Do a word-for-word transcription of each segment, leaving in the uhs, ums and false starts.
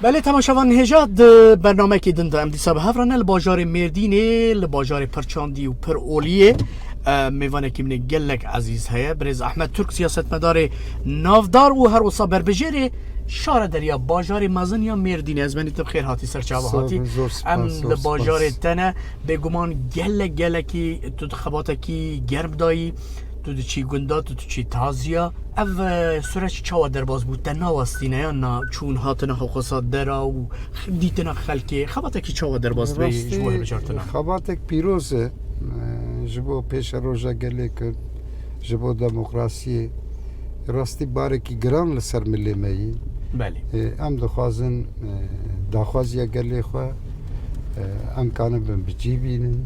Belê, temaşevan hêja di bernamekî din de em dîsa bi hev re ne li bajarê Mêrdînê, li bajarê pir çandî û pir olî yê. E, mêvanekî min ê gelek ezîz heye. Birêz Ehmed Turk, siyasetmedarê navdar û her wisa berbijêrê şarederiya bajarê mezin ya Mêrdînê. Ez benî tu bi xêr hatî, ser çava hatî. Em li bajarê te ne, bêguman gelek gelekî tu di xebatekî germ dayî, tu diçî gunda, tu diçî taziya. Ev, e, süreç çawa derbas bû? Te nawestîne ya na çûn hatina xwexwesa dera û dîtina xelkê? Xebatekî çawa derbas bê ji bo hilbijartina? Xebatek pîroz e, e, ji bo pêşeroja gelê Kurd, ji bo demokrasiyê. Rastî barekî giran li ser milê me yî. Belê. E, em dixwazin, e, daxwaziya gelê xwe, e, em kanibin bi cî bînin.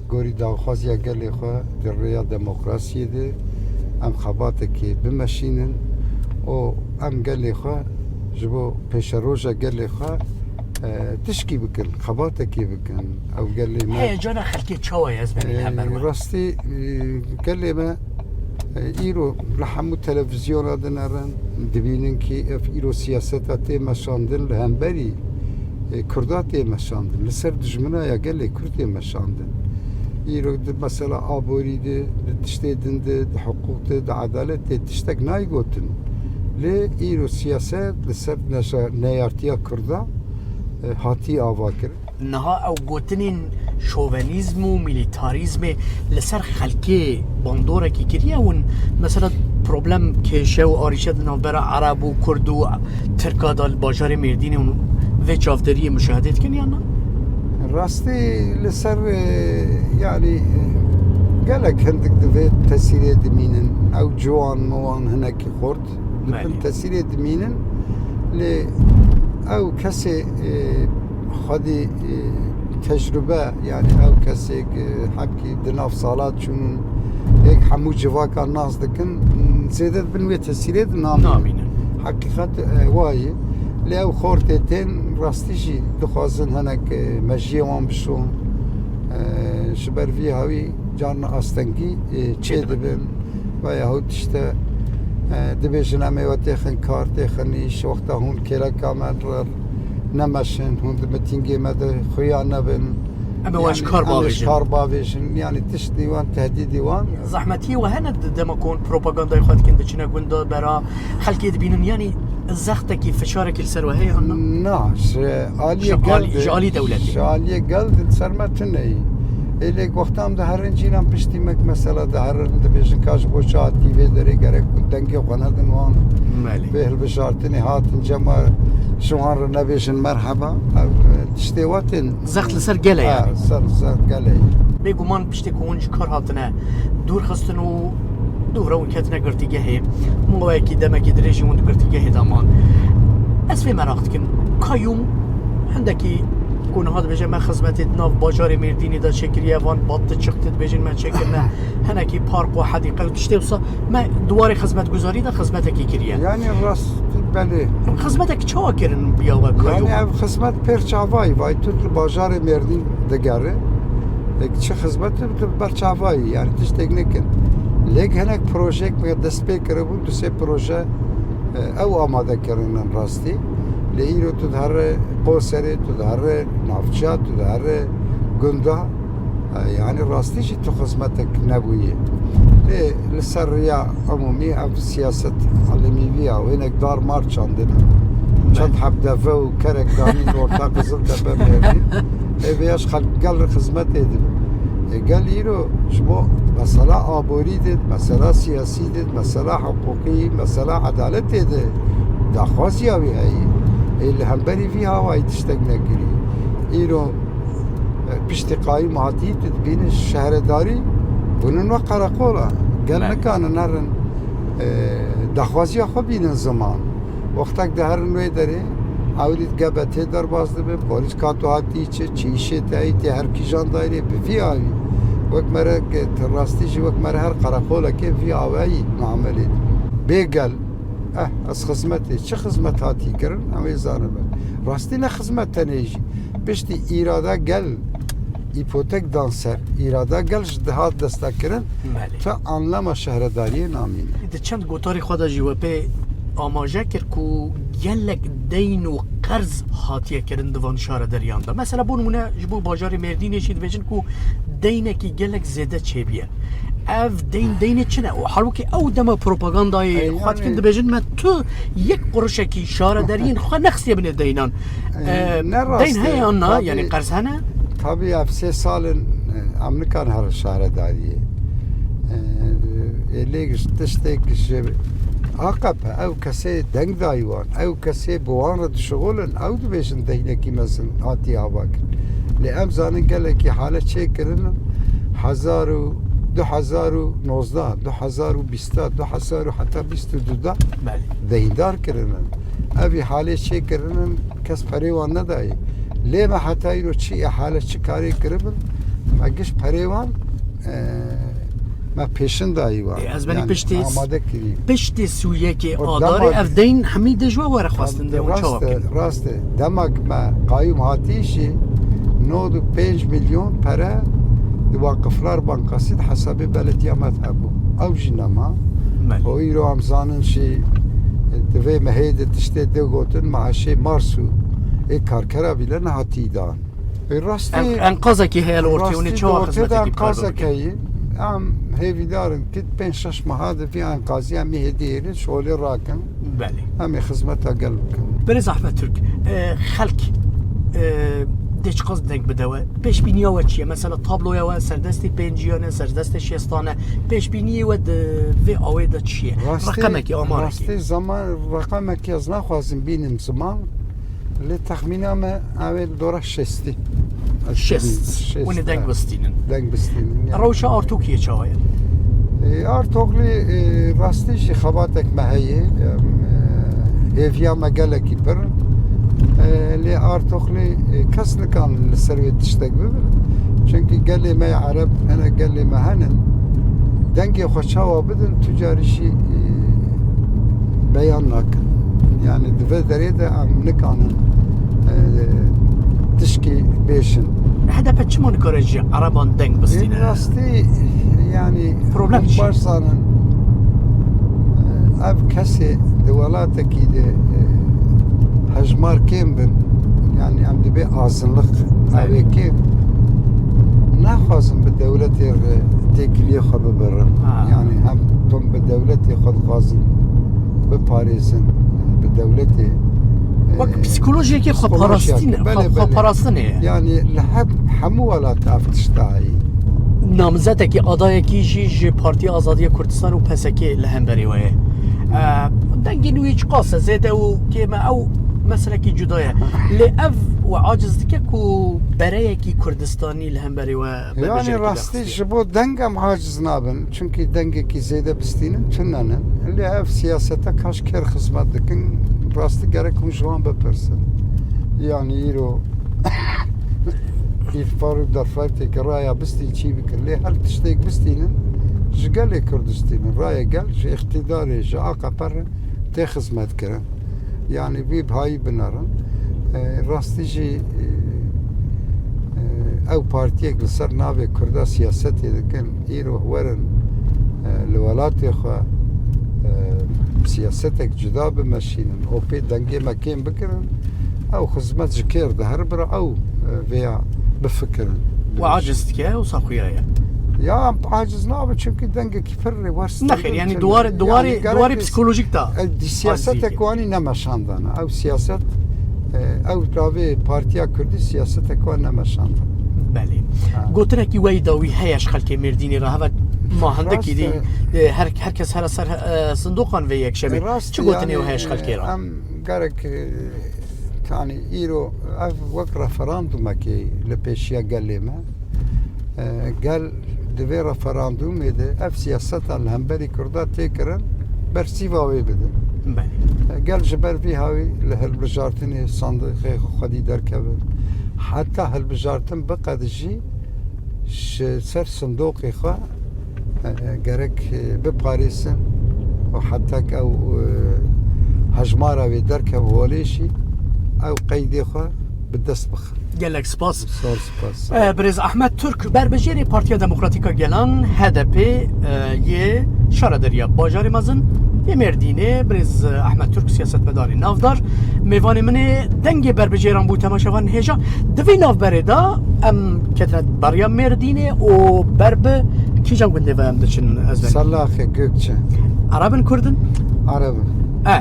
Gorî daxwaziya gelê xwe di rêya demokrasiyê de em xebatekê bimeşînin û em gelê xwe ji bo pêşeroja gelê xwe, e, tişkî bikin, xebatekê bikin. Ew gelê me Heyecana xelkê çawa ye, ez benî hember we? Rastî, e, gelê me, e, îro li hemû televizyona dinerin, dibînin kî ev îro siyaseta tê meşandin li hemberî, e, Kurda tê meşandin, li ser dijmina ya gelê Kurd tê meşandin. Îro di mesela aborî de, di tiştê din de, di hiqûq de, di edalet de tiştek nayê gotin. Lê îro siyaset li ser neşa-, neyartiya Kurda, e, hatî ava kirin. Niha ew gotinên şovenîzm û milîtarîzmê li ser xelkê bandorekî kiriye hûn? Mesela problem, kêşe û arîşe di navbera Ereb û Kurd û Tirka de li bajarê Mêrdînê hûn vê çavderiyê muşahede dikin yan na? Rastî li ser, e, yanî, e, gelek hindik di vê tesîrê dimînin. Ew ciwan miwan hinekî xurt. Di bin Belê. tesîrê dimînin, lê ew kesê, e, xwedî, e, tecrube, yanî ew kesê, e, hemkî di nav sala çûn, êk hemû civaka nas dikin, zêde di bin wê tesîrê de namînin. Namînin. Heqîqet, e, wa ye. Lê ew xortê tên rastî jî dixwazin hinek, e, mejiyê wan bişon. E, ji ber vî hawî carna astengî, e, çê dibin. Veya hûn tişte, e, dibêjin, em ê we têxin kar, têxin îş, wexta hûn kêleka me re nemeşin, hûn di mitîngê me de xuya nebin. Em ê we ji kar bavêjin. Yanî, em ê ji kar bavêjin. Yanî tiştî wan, tehdîdî wan. Zehmetiyê we hene di dema ku hûn propagandayê xwe dikin, diçine gunda bera, xelkê dibînin, yanî zextekî, fişarekî li ser we heye an na? Na, ji aliyê Ji gel alî, de, ji alî dewletê. Ji aliyê gel de li ser me tune ye. Ê lê wexta em diherin cînan piştî me mesela diherin, dibêjin ka ji bo çi hatî vê derê, gerek ku dengê xwe nedin wan. Belê. Vê hilbijartinê hatin cema ji wan re nebêjin merheba. Ev, e, tiştê we tên. Zext li ser gelê Ha, yanî. ser, ser gelê. Bêguman piştê ku hûn ji kar hatine dûr xistin û dûvre hûn ketine girtîgehê. Maweyekî demekî dirêjî hûn di girtîgehê de man. Ez vê meraq dikim. Kayûm hindekî ku niha dibêje me xizmetê di nav bajarê Mêrdînê de çêkiriye, van bat de çiqtî dibêjin me çêkirine. Hinekî park û hedîqe û tiştê wisa me di warê xizmetguzarî de xizmetekî kiriye. Yanî rast belê. Xizmetek çawa kirin ya we Kayûm? Yanî ev xizmet pêr çavayî, vay tu li bajarê Mêrdîn digere. Ek çi xizmet bi ber çavayî, yanî tiştek nekin. Lêk hinek projeyek me dest pê kiribû, du sê proje, e, ew amade kirinin rastî. Lê îro tu dihere Qoserê, tu dihere navça, tu dihere gunda. E, yanî rastî jî tu xizmetek nebûye. Lê li ser riya umûmî ev siyaset alemî viya, wênek dar mar çandin. Çend heb deve û kerek danîn orta Qiziltepe Mêrdîn. Ê vêya ji xelk gel re xizmetê dibin. Ê gel îro ji bo mesela aborî de, mesela siyasî de, mesela hiqûqî, mesela edaletê de daxwaziya wî heye. Ê li hemberî vî hawayî tiştek nekirî. Îro, e, piştî qayîm hatî tu dibînî şehredarî bûnin wek qereqola. Gel Belê. nikanin herin, e, daxwaziya xwe bînin ziman. Wextek diherin wê derê, ewilî di gebetê derbas dibe, polîs ka tu hatî çi, çi îşê te heyî, tê her kîjan daîrê bi vî awî. Wek mere ke ti rastî jî wek mere her qereqolekê vî awayî muamelê dibe. Bê gel, eh, ez xizmetê, çi xizmet hatî kirin, em ê zanibe. Rastî ne xizmet tenê jî. Piştî îrada gel, îpotek dan ser, îrada gel ji dihat desta kirin, Belê. tu anlama şehredariyê namîne. Di çend gotarê xwe de jî we pê amaje kir ku gelek deyn û qerz hatiye kirin di van şarederiyan de. Mesela, bo nimûne, ji bo bajarê Mêrdînê jî dibêjin ku deynekî gelek zêde çêbûye. Ev deyn, deynê çi ne? Û halbûkî ew dema propagandayê Ey, xwe dikin, yanî dibêjin, me tu yek qurişekî şaredariyên xwe nexistiye binê deynan. Ey, E, ne deyn rast e, heye yan na? Tabî, Yanî qerz hene? Tabî ev sê sal in, e, em nikan herin şaredariyê. E, e, lê tiştek ji A K P, ew kesê deng dayî wan, ew kesê bi wan re dişixulin, ew dibêjin deynekî mezin hatiye avakirin. Lê em zanin gelekî hale çêkirin, hezar û, du hezar û nozdeh, du hezar û bîst, du hezar û heta bîst û du de Belê. deyndar kirinin. Ev îhalê çêkirinin kes perê wan nedayê. Lê me heta îro çi îhale, çi karê kiribin, me giş perê wan, e, me pêşin dayî wan. Ê, ez benî Yanî piştê s-, amade kirî. piştê sî û yekê O Adarê demek ev deyn hemî dê ji we were xwestin, dê hûn çawa Rast e, bikin? rast e. Demek me qayûm hatî jî nod û pênc milyon pere di Vakıflar Bankası di hesabê belediya me de hebû. Ew jî nema. Belê. O îro em zanin jî, e, divê me hê di tiştê dê gotin, maaşê Mars û ê karkera bîle nehatî dan. E, rastî, En-, enqazekî heye li ortê, hûn ê rastî çawa di ortê de xizmetekî bi kar enqazek bikin? heye. Em hêvîdar in ki pênc şeş meha di vî enqazî em ê hêdî hêlin şolê rakin. Belê. Em ê xizmeta gel bikin. Birêz Ahmet Türk, e, xelk, e, dê çiqas deng bide we? Pêşbîniya we çi ye? Mesela tabloya we serdestê pênciyan e, serdestê şêstan e. Pêşbîniyê we di vê awê de çi ye? Rastî, Reqemekî, amarek. rastî zaman reqemekî ez naxwazim bînim ziman. Lê texmîna me ew ê li dora şêstî. Şêst. Şêst, Hûn ê deng e. bistînin. Deng bistînin, yani. Rewşa Artokiyê çawa ye? E, Artokli, e, rastî jî xebatek me heye. Em, e, hêviya me gelekî pir in. E, lê Artokli, e, kes nikan li ser wê tiştek bibin. Çunkî gelê me ya Ereb hene, gelê me henin. Dengê xwe çawa bidin, tu carî jî, e, beyan nakin. Yani di vê derê de em nikanin, e, tişkî bêjin. H D P çima nikare ji Ereban deng bistîne? Ê rastî, yani, Problem hûn çi? baş zanin, e, ev kesê di welatekî de, e, hejmar kêm bin, yani em dibê azinlik Evet. ev ê kêm. Naxwazin bi dewletê re têkiliyê xwe bibirin. Ha. Yani hem tom bi dewletê xwe dixwazin biparêzin, bi dewletê, Wek e, psikolojiyekê xwe psikolojiyek, parastin-, belê, xwe, xwe belê. parastinê. Yani li heb-, hemû welat ev tişt heye. Namzetekî, adayekî jî ji Partiya Azadiya Kurdistan û P S K li hemberî we ye. E, dengên wî çiqas e, zêde û kêm e, ew meselekî cuda ye. Lê ev we aciz dike ku bereyekî Kurdistanî li hemberî we Yani bibêje ki rastî bexsî. ji bo deng em aciz nabin. Çunkî dengekî zêde bistînin tune ne. Lê ev siyaseta kaş kêr xizmet dikin, rastî gerek hûn ji wan bipirsin. Yani îro îfar û derfetê ki raya bistîn çî bikin. Lê her tiştek bistînin ji gelê Kurd distînin. Raya gel ji îqtîdarê, ji A K P re tê xizmet kirin. Yani vî bihayî binerin. E, rastî jî, e, e, ew partiyek li ser navê Kurda siyasetê dikin, îro werin, e, li welatê xwe, e, siyasetek cuda bimeşînin, û pê dengê me kêm bikirin, ew xizmet ji kêr dihere, bira ew, e, vêya bifikirin. We aciz dike, wisa xuya ye. Ya, em aciz nabin, çunkî dengekî pir rêwers Nexêr, yani duwarê, duwarê, yani duwarê gerek psikolojik da e, di siyasetek aciziyê. Wanî nemeşandana. Ew siyaset, e, ew ravê Partiya Kurdî siyasetek wan nemeşandana. Belê. Ha. Gotinekî we yî dawî heye ji xelkê Mêrdînê re, heve ma hindekî Rast dî, e. e, her, her kes here ser, e, sindoqan vê yekşemê. Rast Çi gotinê yani, we heye ji xelkê re? Em gerek, e, yani îro ev wek referandumekê li pêşiya gelê me. E, gel di vê referandumê de ev siyaseta li hemberî Kurda tê kirin, bersîva wê bidin. Belê. E, gel ji ber vî hawî li hilbijartinê sandiqê xwe xwedî derkevin. Heta hilbijartin biqede jî ji ser sindoqê xwe, e, gerek, e, biparêzin û heta ku ew, e, hejmara wê derkeve holê jî ew qeydê xwe bi dest bixin. Gelek spas. Zor spas. Eh, Birêz Ahmet Türk, berbijêrê Partiya Demokratîk a Gelan, H D P, eh, yê şaredariya bajarê mezin, Mêrdînê, birêz Ehmed Turk, siyasetmedarê navdar, mêvanê min ê. Dengê berbijêran bû, temaşevanên hêja. Di vê navberê de em ketine beriya Mêrdînê û ber bi kîjan gundê ve em diçin, Ezberî? Salaxê, Gökçe. Ereb in, Kurd in? Ereb in. E,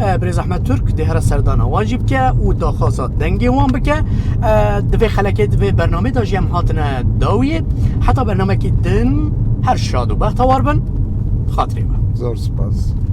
e, birêz Ehmed Turk dê here serdana wan jî bike û daxwaza dengê wan bike. E, di vê xelekê, di vê bernamê de jî em hatine dawiyê. Heta bernamekî din, her şad û bextewar bin. Xatirê we. Zor spas.